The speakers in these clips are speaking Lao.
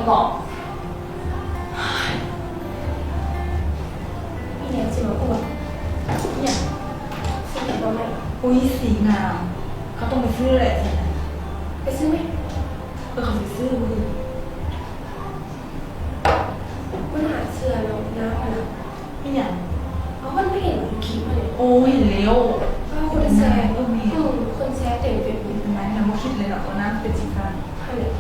ບອກ. ມີແນວຊິມາອວດ. ອີ່ຫຍັງ? ຊິເຮັດບໍ່ໃໝ່. ອຸ້ຍ ສີງາມ. ເຮົາຕ້ອງໄປຊື້ແຫຼະ. ໄປຊື້ໄໝ່? ເອີ ເຮົາໄປຊື້ມື້ອື່ນ. ບໍ່ໜ້າເຊື່ອເນາະ ນ້ຳຫັ້ນນະ. ອີ່ຫຍັງ? ເອົາ ມັນບໍ່ເຫັນຢູ່ຄລິບຫັ້ນເດ. ໂອ້ ເຫັນແລ້ວ. ເອີ ຄົນແຊ ເອີ ແມ່ນ. ອືມ ຄົນແຊເຕັມເຟສບຸກ. ແມ່ນ ຍັງບໍ່ຄິດເລີຍເນາະວ່ານ້ຳເປັນຈັ່ງຊັ້ນ. ຫັ້ນແຫຼະ.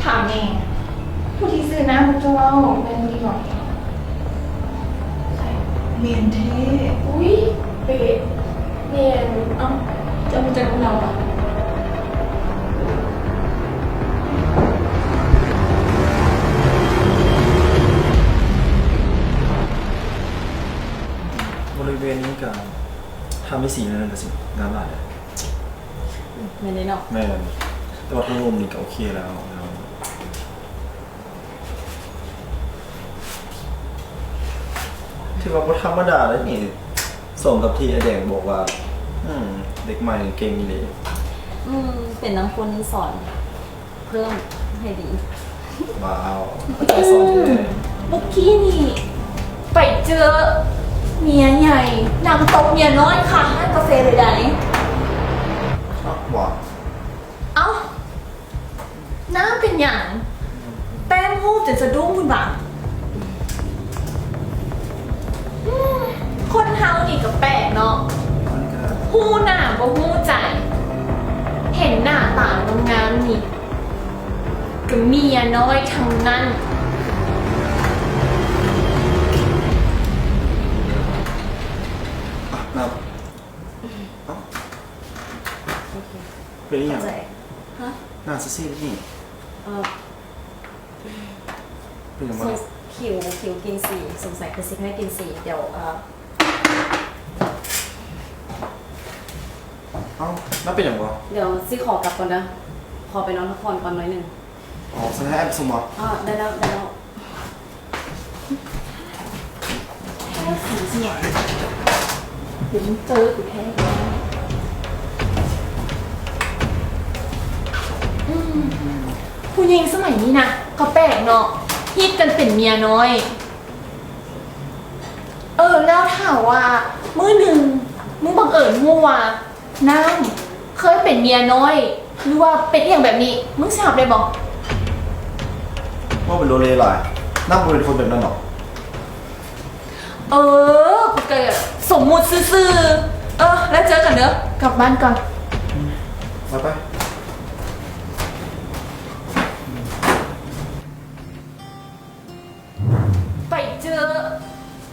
ຖາມແດ່ ຜູ້ທີ່ຊື່ນ້ຳທີ່ເຈົ້າເວົ້າແມ່ນຜູ້ນີ້ບໍ່? ແມ່ນແທ້. ອຸ້ຍ ເປະ. ແມ່ນ. ເອົ້າ ເຈົ້າຮູ້ຈັກກັບລາວຫວາ? ບໍລິເວນນີ້ກະ ຖ້າມີສີແນວນັ້ນກະຊິງາມຫຼາຍເດ. ແມ່ນເດເນາະ. ແມ່ນ. ແຕ່ວ່າທາງລຸ່ມນີ້ກະໂອເຄແລ້ວ. ຖືວ່າບໍ່ທຳມະດາເດ້ນີ້. ສົມກັບທີ່ອ້າຍແດງບອກວ່າ ອືມ ເດັກໃໝ່ເກັ່ງອີ່ຫຼີ. ອືມ ເປັນນຳຄົນສອນເພີ່ມໃຫ້ດີ. ວ້າວ ເຂົ້າໃຈສອນເລີຍ. ມື້ກີ້ນີ້ໄປເຈີເມຍໃຫຍ່ນັ່ງຕົບເມຍນ້ອຍຄາຮ້ານກາເຟເລີຍໃດ໋. ອ້າວ ວ້າ. ເອົ້າ ນ້ຳເປັນຫຍັງ? ແຕ້ມຮູບຈົນສະດຸ້ງພຸ້ນຫວາ? ອືມ ຄົນເຮົານີ້ກະແປກເນາະ. ຮູ້ໜ້າບໍ່ຮູ້ໃຈ. ເຫັນໜ້າຕາງາມໆນີ້ ກະເມຍນ້ອຍທັງນັ້ນ. ອະ ນ້ຳ. ເອົ້າ ໂອເຄ ເປັນອີ່ຫຍັງ? ຫາ? ໜ້າຊີດໆນີ້. ເອີ ເປັນຫຍັງມາ? ສ- ຜິວ ຜິວກິນສີ ສົງໄສຄືຊິໃຫ້ກິນສີ. ດຽວ ເອີ ເອົ້າ ນ້ຳເປັນຫຍັງບໍ່? ດຽວຊິຂໍກັບກ່ອນເດີ ຂໍໄປນອນພັກຜ່ອນກ່ອນໜ້ອຍໜຶ່ງ. ອໍ ຊັ້ນໃຫ້ອ້າຍໄປສົ່ງບໍ່? ອໍ ໄດ້ແລ້ວ ໄດ້ແລ້ວ. ດຽວມຶງເຈີກູແທ້. ອືມ ຜູ້ຍິງສະໄໝນີ້ນະ ກະແປກເນາະ ຮິດກັນເປັນເມຍນ້ອຍ. ເອີ ແລ້ວຖ້າວ່າມື້ໜຶ່ງ ມຶງບັງເອີນຮູ້ວ່າ ນ້ຳເຄີຍເປັນເມຍນ້ອຍ ຫຼືວ່າເປັນອີ່ຫຍັງແບບນີ້ ມຶງຊິຮັບໄດ້ບໍ່? ເວົ້າເປັນໂລເລຫຼາຍ. ນ້ຳບໍ່ເປັນຄົນແບບນັ້ນດອກ. ເອີ ກະສົມມຸດຊື່ໆ. ເອີ ແລ້ວເຈີກັນເດີ ກັບບ້ານກ່ອນ. ໄປໆ. ໄປເຈີ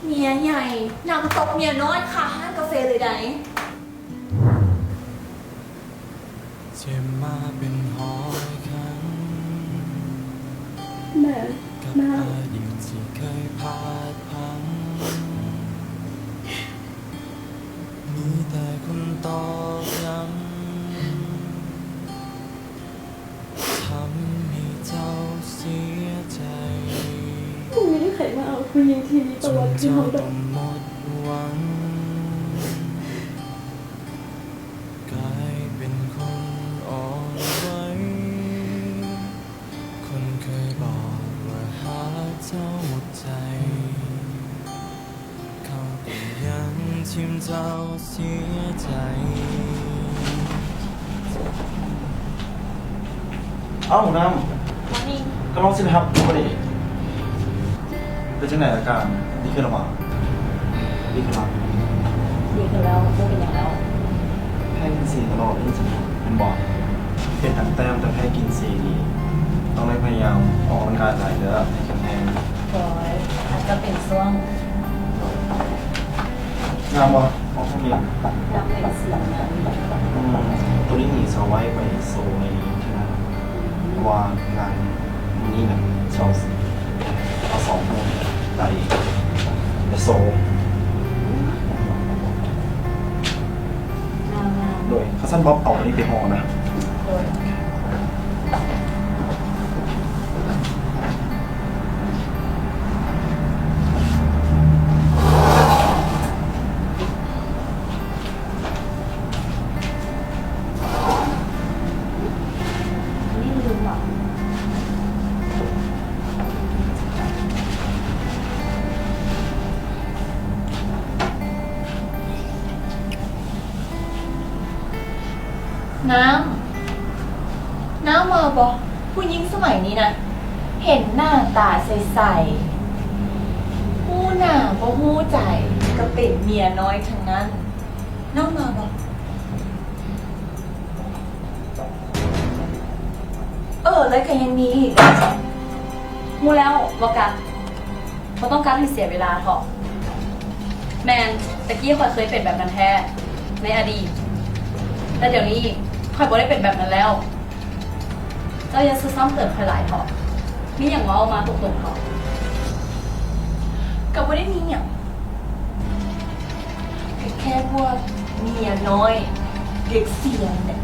ເມຍໃຫຍ່ນັ່ງຕົບເມຍນ້ອຍຄາຮ້ານກາເຟເລີຍໃດ໋. ເຈັບມາເປັນຮ້ອຍຄັ້ງ ແມ່ ກັບ ແມ່ ອະດີດທີ່ເຄີຍພາດພັງ ມີແຕ່ຄົນຕອກຢ້ຳ ທຳໃຫ້ເຈົ້າເສຍໃຈ ບໍ່ມີໃຜມາເອົາຜູ້ຍິງທີ່ມີປະຫວັດຄືເຮົາດອກ. ຈົນເຈົ້າຕ້ອງໝົດຫວັງ ກາຍເປັນຄົນອ່ອນໄຫວ ຄົນເຄີຍບອກວ່າຮັກເຈົ້າໝົດໃຈ ເຂົາກໍຍັງຖິ້ມເຈົ້າເສຍໃຈ. ເອົ້າ ນ້ຳ ກຳລັງຊິໄປຮັບຢູ່ພໍດີ. ເປັນຈັ່ງໃດອາການ? ດີຂຶ້ນແລ້ວບໍ່? ດີຂຶ້ນແລ້ວ ດີຂຶ້ນແລ້ວ ບໍ່ເປັນຫຍັງແລ້ວ. ແພ້ກິນຊີຕະຫຼອດເລີຍ ແມ່ນບໍ່? ເຮັດຕັ້ງແຕ່ ຕັ້ງແຕ່ແພ້ກິນຊີນີ້ ຕ້ອງໄດ້ພະຍາຍາມອອກກຳລັງກາຍຫຼາຍເດີ ໃຫ້ແຂງແຮງ. ໂດຍ ອາດຈະເປັນຊ່ວງ. ງາມບໍ່? ອອກພວກນີ້ ຢາກເປັນສີງາມ. ອືມ ໂຕນີ້ນີ້ຊິເອົາໄວ້ໄປໂຊໃນນີ້ເທື່ອ ເພາະວ່າງານມື້ນີ້ນະ ຊິເອົາ ເອົາສອງໂຕນີ້ໄປ ໄປໂຊ. ງາມໆ. ໂດຍ ຄັນຊັ້ນບອບເອົາໂຕນີ້ໄປຫໍ່ນະ. ໂດຍ. ເ ນ້ຳ ນ້ຳວ່າບໍ່ ຜູ້ຍິງສະໄໝນີ້ນະ ເຫັນໜ້າຕາໃສໆ ຮູ້ໜ້າບໍ່ຮູ້ໃຈ ກໍເປັນເມຍນ້ອຍທັງນັ້ນ ນ້ຳວ່າບໍ່? ເອີ ແລ້ວກໍຍັງມີອີກ ຮູ້ແລ້ວ ບໍ່ກັກ ບໍ່ຕ້ອງການໃຫ້ເສຍເວລາເທາະ. ແມ່ນ, ແຕ່ກີ້ຂ້ອຍເຄີຍເປັນແບບນັ້ນແທ້ ໃນອະດີດ, ແຕ່ດຽວນີ້ຂ້ອຍບໍ່ໄດ້ເປັນແບບນັ້ນແລ້ວ. ເຈົ້າຢ່າຊື່ຊ້ຳເຕີມຂ້ອຍຫຼາຍເທາະ. ມີຫຍັງເວົ້າມາຕົງໆເທາະ. ກໍບໍ່ໄດ້ມີຫຍັງ. ກໍແຄ່ພວກເມຍນ້ອຍ ເດັກເສຍນັ້ນແຫຼະ.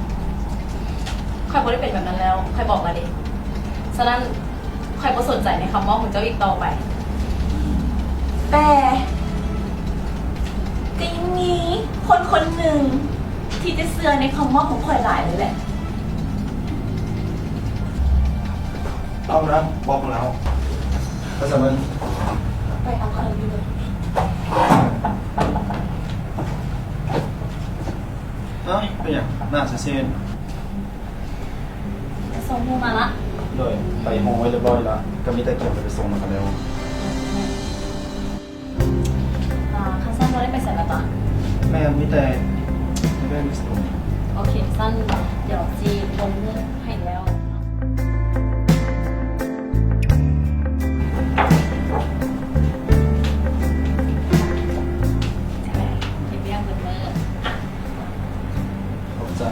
ຂ້ອຍບໍ່ໄດ້ເປັນແບບນັ້ນແລ້ວ, ຂ້ອຍບອກແລ້ວເດ. ສະນັ້ນ ຂ້ອຍບໍ່ສົນໃຈໃນຄຳເວົ້າຂອງເຈົ້າອີກຕໍ່ໄປ. ແຕ່ ກໍຍັງມີຄົນຄົນໜຶ່ງທີ່ຈະເຊື່ອໃນຄຳເວົ້າຂອງຂ້ອຍຫຼາຍເລີຍແຫຼະ. ເອົານະ ບອກມາແລ້ວ ໄປຊະເບິ່ງ ໄປເອົາເຄື່ອງຢູ່ເລີຍ. ເອີ ເປັນຫຍັງ ໜ້າເສຍໆ? ໄປສົ່ງໝູ່ມາລະ. ໂດຍ ໄປຫ້ອງໄວ້ຮຽບຮ້ອຍລະ ກໍມີແຕ່ກຽມໄປສົ່ງແລ້ວກໍແລ້ວ. ອາ ຄັນຊັ້ນບໍ່ໄດ້ໄປໃສມາຕະ? ແມ່ນ ມີແຕ່ ແມ່ນ ໂອເຄ ຊັ້ນດຽວຊິລົງຮູບໃຫ້ແລ້ວ. ເຮັດວຽກເບິດມື້. ຂອບໃຈ.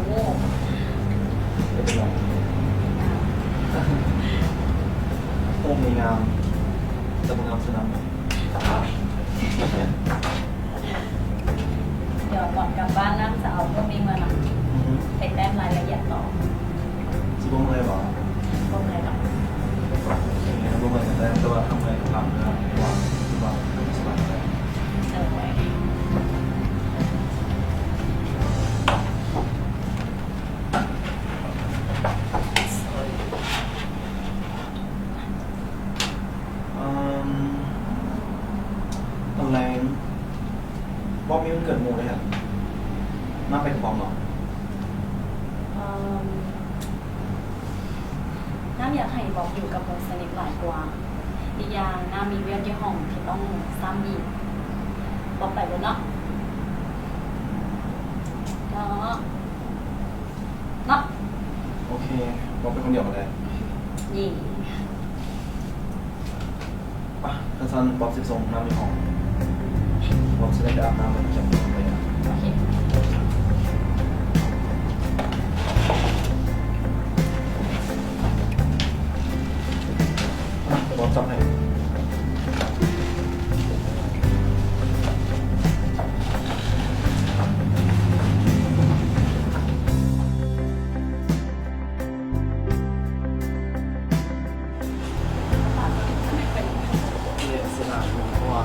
ໂອ້ ເປັນຫຍັງ? ຮູບນີ້ງາມ ແຕ່ບໍ່ງາມສ່ຳນັ້ນ. ດຽວກ່ອນກັບບ້ານນະ ຈະເອົາພວກນີ້ເມືອນຳ ໄປແຕ້ມລາຍລະອຽດຕໍ່. ຊິບໍ່ເມື່ອຍບໍ່? ບໍ່ເມື່ອຍດອກ. ໂອເຄ ບໍ່ເມື່ອຍກໍແຕ້ມ ແຕ່ວ່າຖ້າເມື່ອຍກໍພັກເດີ ເພາະວ່າ ສະບາຍໃຈ. ໂດຍ. ອືມ ຕອນແລງ ບອບມີວັນເກີດໝູ່ເດ້ ນ້ຳໄປກັບບອບເນາະ. ອືມ ນ້ຳຢາກໃຫ້ບອບຢູ່ກັບໝູ່ສະໜິດຫຼາຍກວ່າ. ອີກຢ່າງ ນ້ຳມີວຽກຢູ່ຫ້ອງທີ່ຕ້ອງຊ້ຳອີກ. ບອບໄປເລີຍເນາະ. ເນາະ. ເນາະ. ໂອເຄ ບອກໄປຄົນດຽວກໍໄດ້. ເຢ້ ໄປ ຄັນຊັ້ນບອບຊິໄປສົ່ງນ້ຳຢູ່ຫ້ອງ ບອບຊິໄດ້ໄປອາບນ້ຳແລ້ວກໍຈະໄປ. ໂອເຄ. ໄປບອບຈັບໃຫ້. ເລສະໜາມ ເພາະວ່າ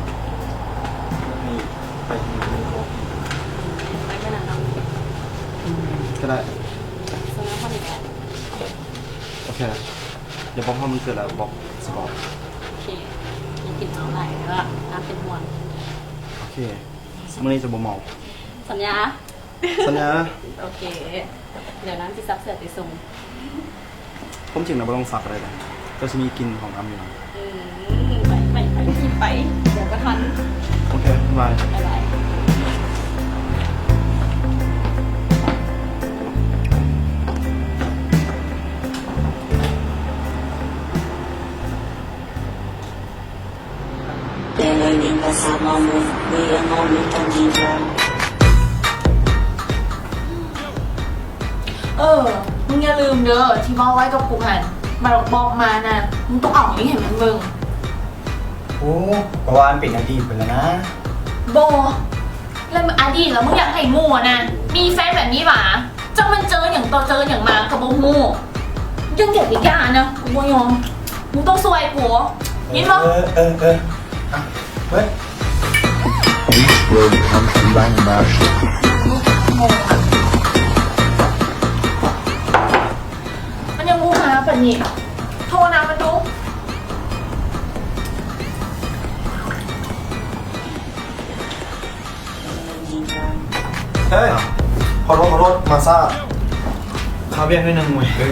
ມັນມີໄປທີ່ ໄປແມ່ນ້ຳເນາະ. ກໍໄດ້. ໂອເຄ. ດຽວບອກເຮົາມັນເກີດແລ້ວບອກສະບອກ. ໂອເຄ. ຢ່າກິນເຫຼົ້າຫຼາຍເດີ ນ້ຳເປັນຫ່ວງ. ໂອເຄ. ມື້ນີ້ຈະບໍ່ເມົາ. ສັນຍາ? ສັນຍາ. ໂອເຄ. ດຽວນ້ຳຊິຊັກເສື້ອໄປສົ່ງ. ຄວາມຈິງນະບໍ່ຕ້ອງຊັກກໍໄດ້ນະ ເຈົ້າຊິມີກິ່ນຂອງນ້ຳຢູ່ນະ. ອືມ ໄປ ໄປ ໄປ ໄປ ດຽວກໍທັນ. ໂອເຄ ບາຍບາຍ. ບາຍບາຍ. ເອີ ມຶງຢ່າລືມເດີ ທີ່ເວົ້າໄວ້ກັບກູຫັ້ນ ບັກບອບມານະ ມຶງຕ້ອງເອົານີ້ໃຫ້ມັນເບິ່ງ. ໂອ້ ກໍວ່າມັນເປັນອະດີດໄປແລ້ວນະ. ບໍ່ ແລ້ວອະດີດລະ ມຶງຢາກໃຫ້ໝູ່ຫັ້ນນະ ມີແຟນແບບນີ້ຫວາ? ຈັກມັນເຈີຫຍັງຕໍ່ເຈີຫຍັງມາກໍບໍ່ຮູ້. ຈັ່ງໃດກໍຢ່ານະ ກູບໍ່ຍອມ. ມຶງຕ້ອງຊ່ວຍກູ ຍິນບໍ່? ເອີ ເອີ ເອີ ອ່ະ ເປີດ. ມັນຍັງບໍ່ມາປານນີ້. ໂທນະມັນດູ. ເຮີ້ຍ ອ່າ ໂຄ ຂໍໂທດ ຂໍໂທດ ມາຊ້າ. ຄາວຽກໜ້ອຍໜຶ່ງເວີຍ. ເອີ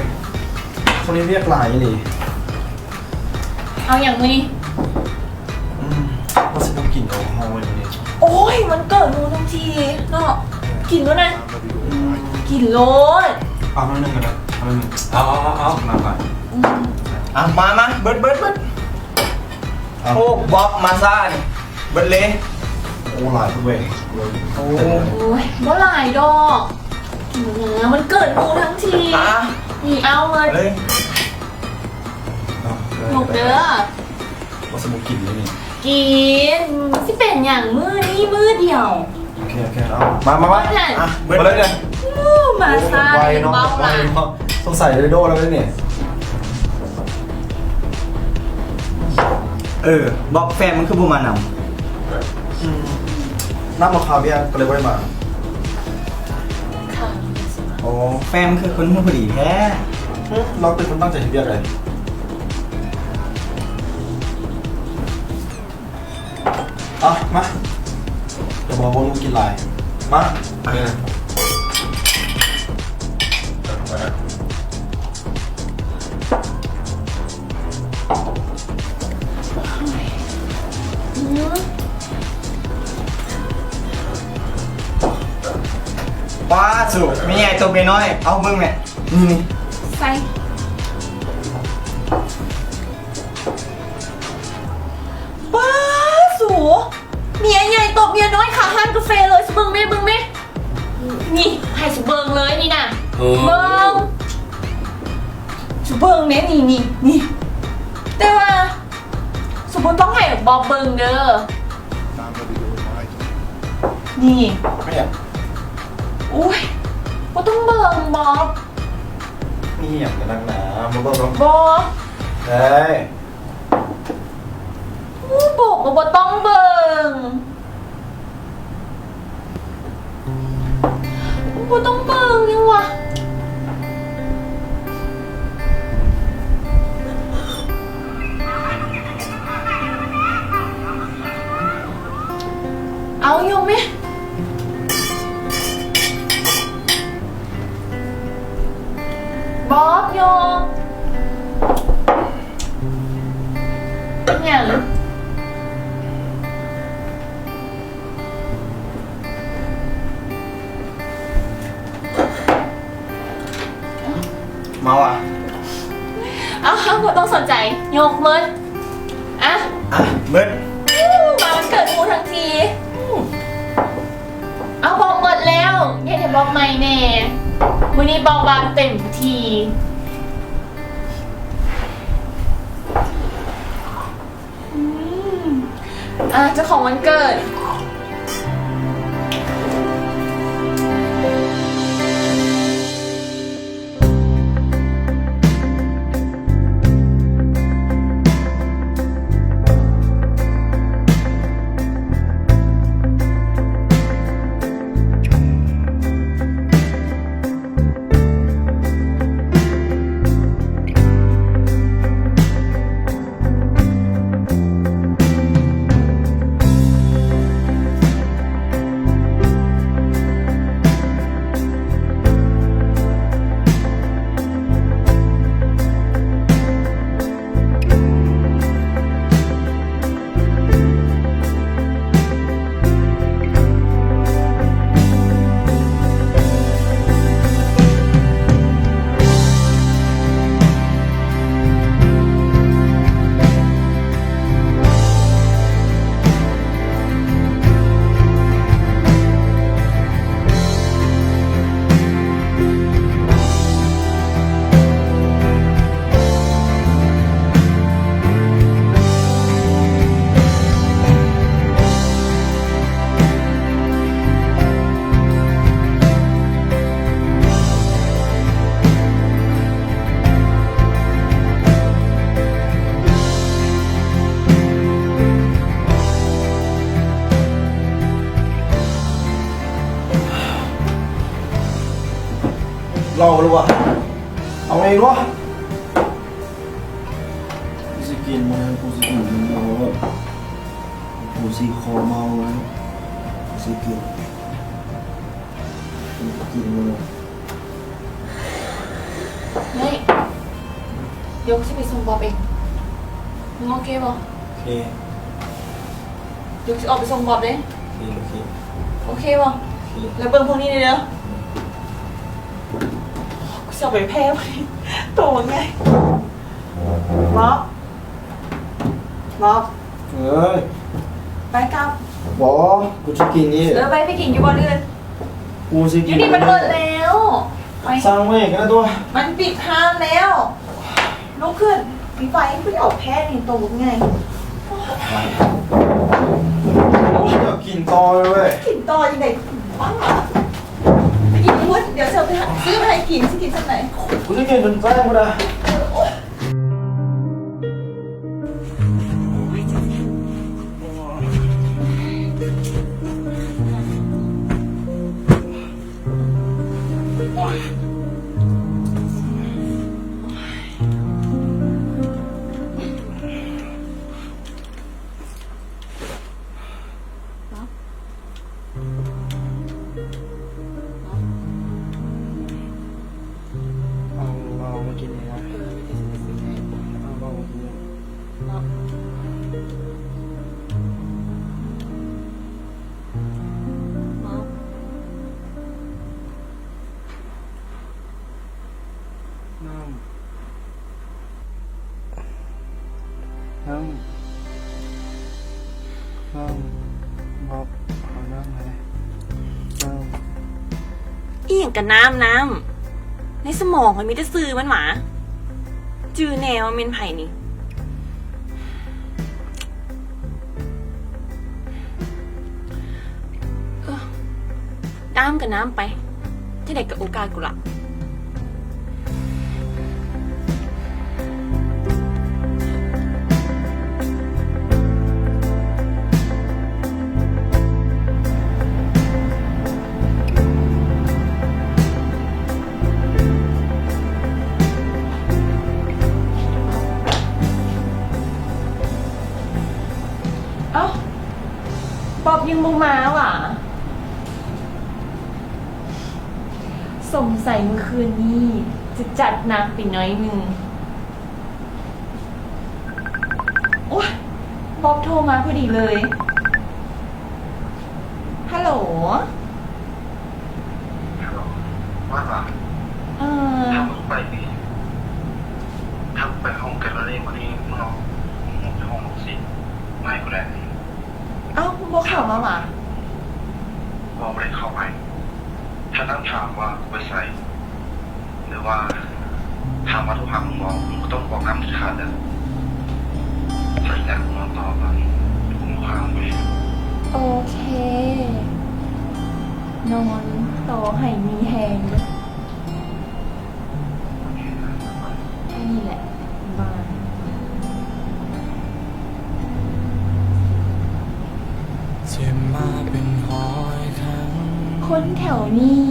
ຊ່ວງນີ້ວຽກຫຼາຍອີ່ຫຼີ. ເອົາຫຍັງມື້ນີ້? ອືມ ວ່າຊິບໍ່ກິນເອົາເຮົາເວີຍມື້ນີ້. ໂອ້ຍ ວັນເກີດໝູ່ທັງທີເນາະ ກິນໂລດນະ. ອືມ ກິນໂລດ. ເອົາໜ້ອຍໜຶ່ງກໍໄດ້ ເອົາໜ້ອຍໜຶ່ງ. ເອົາ ເອົາ ເອົາ ໜ້ອຍໜຶ່ງ. ອືມ ອ່ະ ມາ ມາ ເບິດ ເບິດ ເບິດ. ເອົາ ໂອ້ ບອບມາຊ້ານີ້ ເບິດເລີຍ. ໂອ້ ຫຼາຍໂພດເວີຍ. ໂອ້ ໂອ້ຍ ບໍ່ຫຼາຍດອກ ກິນແລ້ວ ມັນເກີດໝູ່ທັງທີ. ອ່ະ ນີ້ ເອົາເລີຍ ເອົາເລີຍ. ເອົາ ຍົກເດີ. ວ່າຊິບໍ່ກິນເລີຍນີ້. ກິນ ມັນຊິເປັນຫຍັງ ມື້ນີ້ມື້ດຽວ. ໂອເຄ ໂອເຄ ເອົາ ມາ ມາ ມາ. ອ່ະ ເບິດເລີຍ. ໂອ້ ມາຊ້າ ໄວເນາະ ເບົາຫຼາຍ. ສງໄສໄດ້ໂດນແລ້ວນີ້. ເອີ ບອບ ແຟນມຶງຄືບໍ່ມານຳ? ອືມ ນຳມາຄາວຽກກໍເລີຍບໍ່ໄດ້ມາ. ໂອ້ ແຟນຄືຄົນຫູພອດີແທ້. ອືມ ລາວເປັນຄົນຕັ້ງໃຈເຮັດວຽກເດ້. ອ່ະ ມາ ດຽວບອກວ່າລູກກິນຫຼາຍ. ມາ ເອີ ປ້າ ສູ ແມ່ໃຫຍ່ຕົບເມຍນ້ອຍ ເອົາເບິ່ງແມ່. ນີ້ ນີ້ ໃສ່. ປ້າດ ສູ ເມຍໃຫຍ່ຕົບເມຍນ້ອຍຄາຮ້ານກາເຟເລີຍ. ສູເບິ່ງແມ່ ເບິ່ງແມ່. ນີ້ ໃຫ້ສູເບິ່ງເລີຍນີ້ນະ. ເອີ ເບິ່ງ ສູເບິ່ງແມ່ ນີ້ ນີ້ ນີ້. ແຕ່ວ່າສູບໍ່ຕ້ອງໃຫ້ບອບເບິ່ງເດີ. ນີ້ ໂອ້ຍ ບໍ່ຕ້ອງເບິ່ງບອບ. ນີ້ຫຍັງກັນນັກໜາ ບໍ່ເບິ່ງດອກ. ບໍ່ ໄດ້. ໂອ້ ບອກວ່າບໍ່ຕ້ອງເບິ່ງ. ບໍ່ຕ້ອງເບິ່ງຫຍັງວະ. ເອົາ ຍົກແມ່. ບອບ ຍົກ. ເປັນຫຍັງ? ເມົາຫວາ? ອ້າວ ບໍ່ຕ້ອງສົນໃຈ ຍົກເໝິດ. ອ່ະ ອ່ະ ເໝິດ. ມາວັນເກີດໝູ່ທັງທີ. ເອົາ ບອກເໝິດແລ້ວ ເຮັດໃຫ້ບອກໃໝ່ແດ່. ມື້ນີ້ບອກວ່າເຕັມທີ່. ອືມ ອ່າ ເຈົ້າຂອງວັນເກີດ.ເລົ່າຫຼືວະ? ເອົາເອງວະ? ກູຊິກິນບໍ່ໄດ້ ກູຊິກິນບໍ່ໄດ້ ກູຊິຂໍເມົາແລ້ວ ກູຊິກິນ. ກິນມື້ນີ້ ນີ້ ດຽວກູຊິໄປສົ່ງບອບເອງ ມຶງໂອເຄບໍ່? ໂອເຄ ດຽວກູຊິອອກໄປສົ່ງບອບເດ້. ໂອເຄ ໂອເຄ ໂອເຄບໍ່? ໂອເຄ ແລ້ວເບິ່ງພວກນີ້ແດ່ເດີ. ອືມ ກູຊິເອົາໄປແຜ່ ໂຕບັກໃຫຍ່. ບອບ ບອບ ເອີຍ ໄປກັບ. ບໍ່ ກູຊິກິນນີ້. ເອີ ໄປ ໄປກິນຢູ່ບ່ອນອື່ນ. ກູຊິກິນ ຢູ່ນີ້ມັນເບິດແລ້ວ. ໄປ ສັ່ງມາເອງກໍໄດ້ຕົວະ. ມັນປິດຮ້ານແລ້ວ. ລຸກຂຶ້ນ ມີໄຟ ກູຊິເອົາແຜ່ນີ້ ໂຕບັກໃຫຍ່. ເຈົ້າກິນຕໍ່ເລີຍເວີຍ. ກິນຕໍ່ຈັ່ງໃດ? ບ້າ ໄປກິນພຸ້ນ ດຽວຊິເອົາໄປຫາ ຊື້ມາໃຫ້ກິນ. ຊິກິນສ່ຳໃດ? ກູຊິກິນຈົນແຈ້ງພຸ້ນນະ. ເອົາເບົາມາກິນເອງນະ. ເອີ ມີແຕ່ຊິໄປຊື້ໃຫ້. ເອົາເບົາມາກິນເນາະ. ເບົາ ເບົາ ນ້ຳ ນ້ຳ ນ້ຳ ບອກ ຂໍນ້ຳແດ່ ນ້ຳ. ອີ່ຫຍັງກະນ້ຳ ນ້ຳ ໃນສະໝອງຂ້ອຍມີແຕ່ຊື່ມັນຫວາ ຈື່ແນ່ວ່າແມ່ນໃຜນີ້. ເອີ ນ້ຳກໍນ້ຳໄປ ຈັ່ງໃດກໍໂອກາດກູລະ. ເອົ້າ ບອບຍັງບໍ່ມາຫວາ? ສົງໄສມື້ຄືນນີ້ຈະຈັດໜັກໄປໜ້ອຍໜຶ່ງ. ໂອ້ຍ ບອບໂທມາພໍດີເລີຍ. ຮັລໂຫຼ ຮັລໂຫຼ ວ່າ ເອີ ຖ້າມຶງໄປນີ້ ຖ້າມຶງໄປຫ້ອງແກລເລີຣີມື້ນີ້ ມຶງເອົາ ມຶງເອົາຫ້ອງລົງຊິ ໄມ້ກໍໄດ້. ເອົ້າ ບໍ່ເຂົ້າມາຫວາ? ບໍ່ ບໍ່ໄດ້ເຂົ້າໄປ. ຖ້ານາງຖາມວ່າກູໄປໃສ ຫຼືວ່າຖາມວ່າໂທຫາມຶງບໍ່ ມຶງກໍຕ້ອງບອກນາງເດັດຂາດເດີ້. ຖ້າອີກນາງນອນຕໍ່ ກໍບໍ່ຫາເວີຍ. ໂອເຄ ນອນຕໍ່ໃຫ້ມີແຮງເດີ້. ແຄ່ນີ້ແຫຼະ ບາຍ. ຄົນແຖວນີ້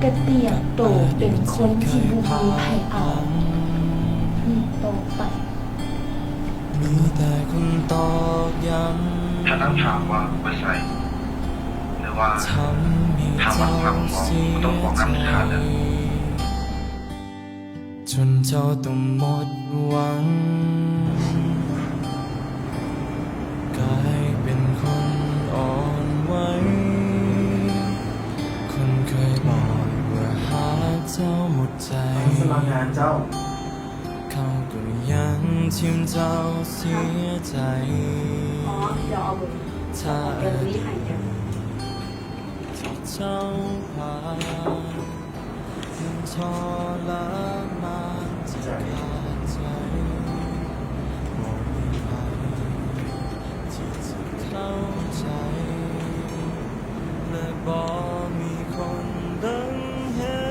ກະຕຽມໂຕເປັນຄົນທີ່ບໍ່ມີໃຜເອົາອີກຕໍ່ໄປ. ມີແຕ່ຄົນຕອກຢ້ຳ. ຖ້ານາງຖາມວ່າໄປໃສ ຫຼືວ່າຖາມວ່າເຮົາບໍ່ ຕ້ອງບອກນາງເດັດຂາດເດີ້. ຈົນເຈົ້າຕ້ອງໝົດຫວັງ ກາຍເປັນຄົນອ່ອນໄຫວ. ຄົນເຄີຍບອກວ່າຫາກເຈົ້າໝົດໃຈ ມາສະໝັກງານເຈົ້າ. ເຂົາກໍຍັງຖິ້ມເຈົ້າເສຍໃຈ. ອໍ ດຽວເອົາເບີ ເຈົ້າຂອງແກລເລີຣີໃຫ້ເດີ້. ທີ່ເຈົ້າຜ່ານ ມັນທໍລະມານຈະຂາດໃຈ. ບໍ່ມີໃຜທີ່ຈະເຂົ້າໃຈ ແລະ ບໍ່ມີຄົນເບິ່ງເຫັນ.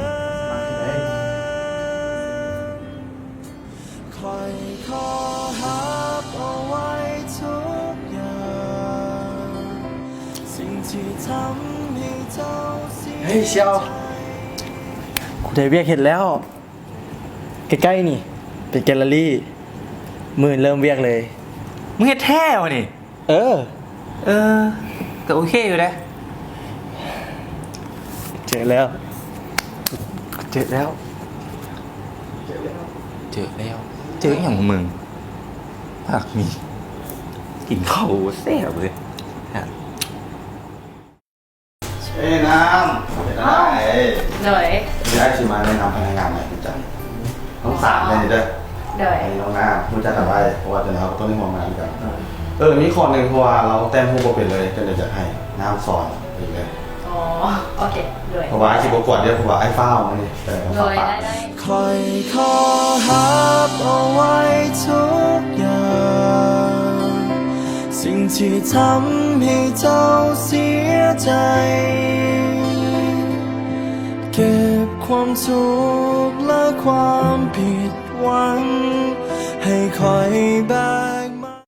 ຂ້ອຍຂໍຮັບເອົາໄວ້ທຸກຢ່າງ ສິ່ງທີ່ທຳໃຫ້ເຈົ້າເສຍໃຈ. ເຮີ້ຍ ຊຽວ ກູໄດ້ວຽກເຮັດແລ້ວ ໃກ້ໆນີ້ ເປັນແກລເລີຣີ ມື້ອື່ນເລີ່ມວຽກເລີຍ. ມຶງເຮັດແທ້ວະນີ້? ເອີ ເອີ ກໍໂອເຄຢູ່ເດ້. ເຈີແລ້ວ ເຈີແລ້ວ ເຈີແລ້ວ ເຈີອີ່ຫຍັງຂອງມຶງ? ປາກໝີ່ ກິນເຂົ້າບໍ່ແຊບເລີຍ. ເອີຍ ນ້ຳ ເປັນຈັ່ງໃດ? ໂດຍ ດຽວອ້າຍຊິມາແນະນຳພະນັກງານໃໝ່ຮູ້ຈັກ ຕ້ອງສາມແນ່ນີ້ເດີ. ໂດຍ ອັນນີ້ນ້ອງນ້ຳ ຮູ້ຈັກກັນໄວ້ ເພາະວ່າຕອນນີ້ເຮົາກໍຕ້ອງໄດ້ຮ່ວມງານກັນ. ເອີ ມີຂໍ້ໜຶ່ງ ເພາະວ່າລາວແຕ່ງຮູບບໍ່ເປັນເລີຍ ກໍເລີຍຢາກໃຫ້ນ້ຳສອນເອງເດີ. ອໍ ໂອເຄ ໂດຍ ເພາະວ່າອ້າຍຊິບໍ່ກວນເດີ ເພາະວ່າອ້າຍຟ້າວມື້ນີ້. ໂດຍ ໄດ້ໆ ຂ້ອຍຂໍຮັບເອົາໄວ້ທຸກຢ່າງ ສິ່ງທີ່ທຳໃຫ້ເຈົ້າເສຍໃຈ ເກັບຄວາມທຸກ ແລະ ຄວາມຜິດຫວັງ ໃຫ້ຂ້ອຍແບກ